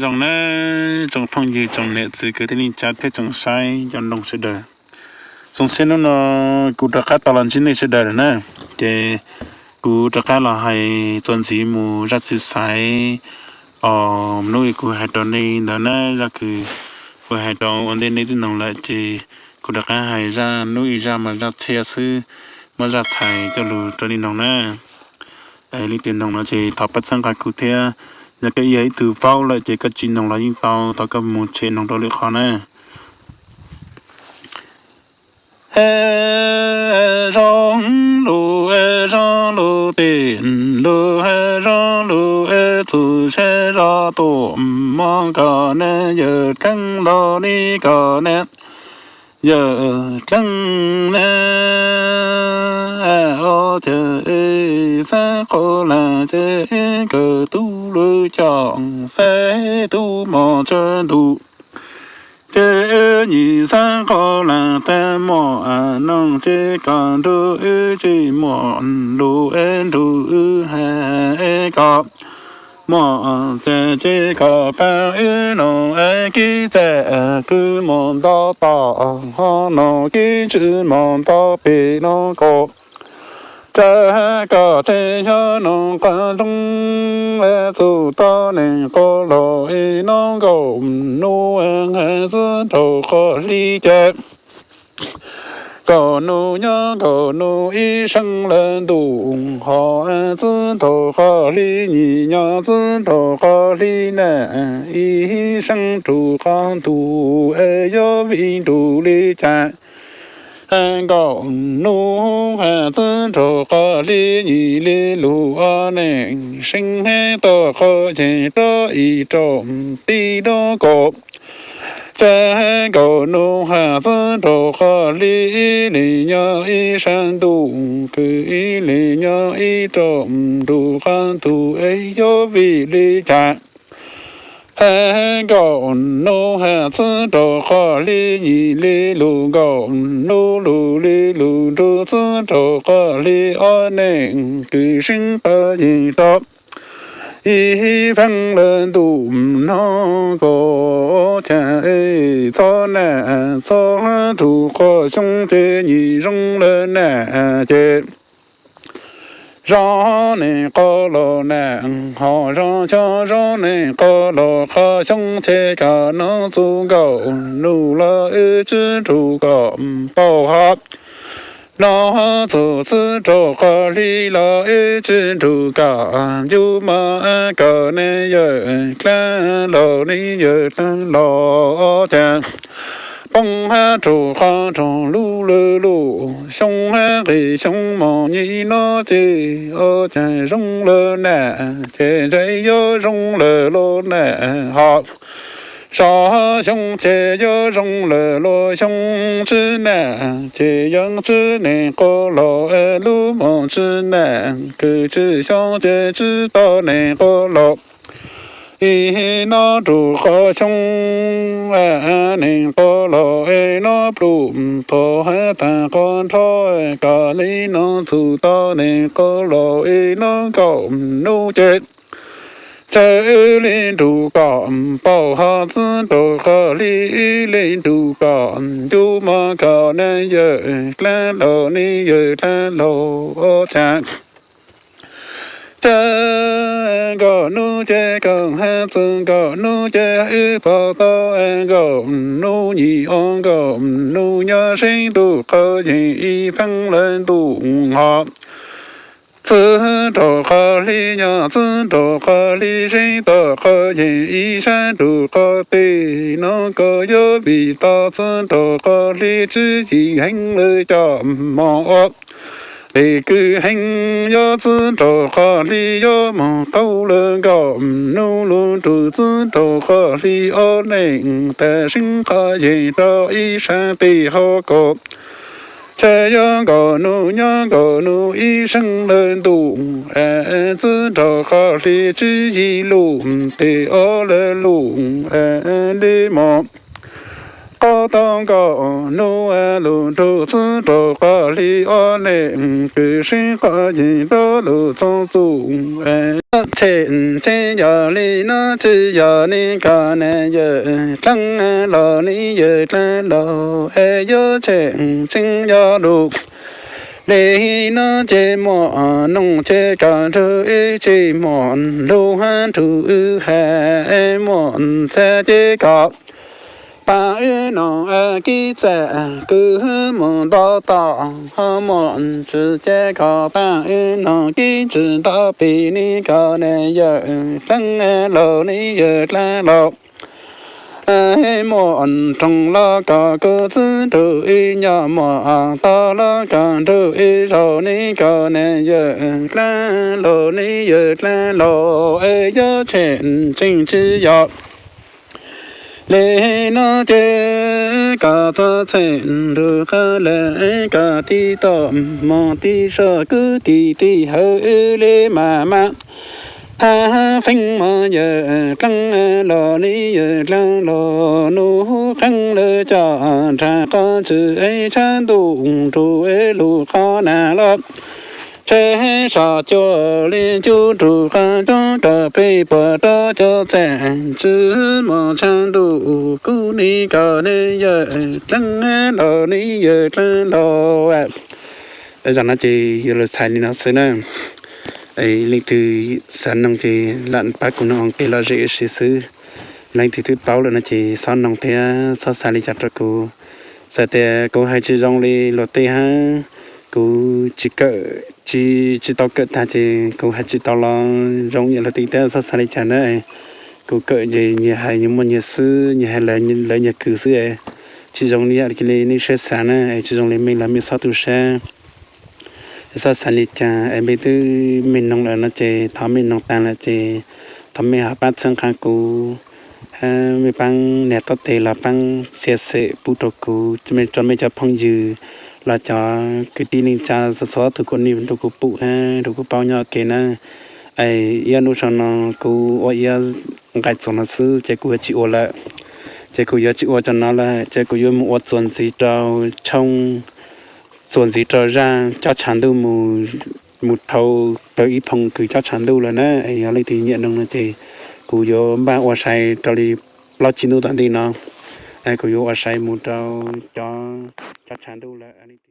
Zoo na, tsoom phooj ywg, tsoom niam txiv kwv tij neej tsa thiab tsoom saib cov nroog sawv daws. Zoo siab hnub no kuv rov qab tau los ntsib nej sawv daws lawm na. Ces kuv rov qab los hais txuas ntxiv mus zaj txiv xaiv os, hnub uas kuv hais rau nej ntawd na, zaj kws kuv hais rau ua ntej nej twb noog lawm, ces kuv rov qab hais zaj hnub ib zaj mas zaj txhia xwb, muab zaj txhais coj lug rau nej noog na. Leej twg noog no ces thov pab txhawb nqa kuv thiab. Yog koj yog ib tug paub lawm ces koj tsis noog los yeej tau, thov koj mus tshem noog rau lwm qhov na. Zoo lug, zoo lug tim lug, zoo lug txug sab zos tuam mog, kom neb yawm dleeb los li kom neb yawm dleeb na. Os, ces xav qhov lam ces kawm tub lub coj, xav tub mos tsawg ntuj, ces nyim xav qhov lam tag mos noog, ces kom nrug wb tsis muaj lus es nrug wb hais kom mos txas, ces kom pab wb noog es kib txas kwv mos nto tom ho no kib tsw mos nto pem no kom txawm kom txhais xyov noog qhov zoo txug tau neeg quas los es no nkaum nub hais txug nraug qhov hli ces nkaum nub nyob nkaum nub ib seem lawm ntuj ho txug nraug qhov hli nyim nyob txug nraug qhov hli na, ib seem rug qhov ntuj es yuav vim nrug li cas. Nkaum nub hais txug nraug qhov hli nyim li lug ua neej seem hais tom qhov yeej rov ib rau tim rov kom txawm nkaum nub hais txug nraug qhov hli ib leeg nyob ib sab ntuj, kws ib leeg nyob ib rau nrug qhov ntuj es yuav vim li cas. Nkaum nub hais txug nraug qhov hli nyim li lug nkaum nub lug li lug nrug txug nraug qhov hli ob neeg kws seem qhov yeej rov ib feeb lawm ntuj no kom txhais txhob na, txhob rug qhov xyoo ces nyim zoo lawm na, ces zoo neeg quas los na, ho zoo xyov zoo neeg quas los qhov xyoo ces kom nov txug nkaum nub los wb tsi rug kom paub hov. Nov txug txug nraug qhov hli los wb tsi rug kom ncu mos kom neb yawm dlaab los neb yawm dlaab los cas poob hab rug qhov raug lub lwm lub xyoo hab nqis xyoo mos nyim no ces ua cas zoo lawm na, ces ntshe yuav zoo lawm los na, ho sov xyoo ces yuav zoo lawm los xyoo tsi na, ces yeej tsi neeg quas los lub mos tsi na, kws tsi xyov ces tsi tau neeg quas los ib nov rug qhov xyoo neeg quas los es nov pluj thov hab taag qhov nrho kom li nov txug tau neeg quas los es nov nkaum nub ces txawm li nrug kom paub hov txug nraug qhov hli ib li nrug kom ncu mos kom neb yawm dlaab los neb yawm dlaab los ua cas ces nkaum nub ces kom hab txug nkaum nub ces wb pom tau nkaum nub nyim ob nkaum nub nyob seeb ntuj qhov yeej ib feeb lawm ntuj ho txug nraug qhov hli nyob txug nraug qhov hli seeb tom qhov yeej ib sab nrug qhov teb no kom yuav vim tau txug nraug qhov hli tswv yim heev lawm cov mos ua tes kws heev yuav txug nraug qhov hli yuav moog qaug lawm nkaum nub lug nrug txug nraug qhov hli ob neeg tag seeb qhov yeej rau ib sab teb ho kom ces yuav nkaum nub nyob nkaum nub ib seem lawm ntuj es txug nraug qhov hli tswv yim lug tes ob lawm lug es li mos Qhov tau nkaus hnub lug nrug txwb rua qhov hli ob leeg, kws sib qhov yig rua lug txob txuj. Yuav tshem tseeb yog li no tsi yog ne koj ne yawg dlaab laug ne yawg dlaab laug, es yuav tshem tseeb yog lug le no ces muaj noog ces koj nrug wb tsi, muaj lug hab nrug wb has, muaj txha ces koj paab wb noog kib txhaj kws moog nto tom, ho muaj tswv ces koj paab wb noog kib tswv nto pim ne koj ne yawg dlaab laug ne yawg dlaab laug. Muaj roog los koj kuj txwb nrug wb nyob, muaj tog los koj nrug wb zaum ne koj ne yawg dlaab laug ne yawg dlaab laug, es yuav tshem tseeb tsi yog le no ces koj txhob txheem nrug qhov le, koj tib tom moog tib soj kwv tij tij hawv le mas mas. Hab feeb mog yawg dlaab laug ne yawg dlaab laug, nub qeeb lawv coj nraag qhov tswv es tshav ntuj nrug es lug qhov nag los tshe soj cua le cub nrug qhov coob rau peb puas rau cov txaj tswv mog tshav ntuj kub ne koj ne yawg dlaab laug ne yawg dlaab laug. Zaj no ces yuav lug txhais li no xwb na. Leej twg xav noog ces lam pab kuv noog ua ke lom zem ua si xwb. Leej twg twb paub lawm no ces txhob noog thiab txhob xav li cas rau kuv. Txawm tias kuv hais tsis zoo li luag tej hab, kuv tsis kawm, tsis tau kawm tag ces kuv hais tsis tau los zoo ib yam luag tej thiab, txhob xav li cas na. Kuv kawm ces nyias hais nyias muaj nyias xwb, nyias hais lawv nyias kws xwb. Tsis zoo li yam li nej saib xav na, tsis zoo li mej los mej txhob tu sab, txhob xav li cas. Es mej twb mej noog lawm no ces thov mej noog taag lawm ces thov mej ho paab txhawb nqa kuv, hab mej paab nias taub teg los paab share pub rau kuv, tso mej cov phooj ywg los cov kwv tij neej tsa txhua txhua tug kuj nrug kuv pum hab nrug kuv paub nyob ua ke na. Es ib hnub sau no kuv ua ib nqai txuas no xwb ces kuv yuav tsis ua lawm. Ces kuv yuav tsis ua cov no lawm, ces kuv yuav mus ua txuas ntxiv rau tshooj, txuas ntxiv rau zaj cob tshav ntuj mus, mus dhau plaws ib phoom kws cob tshav ntuj lawm na. Es yog leej twg nyiam noog no ces kuv yuav npaj ua sai rau li plaub tsib hnub tom ntej no, kuv yuav ua sai mus rau cov, cov tshav ntuj lawm.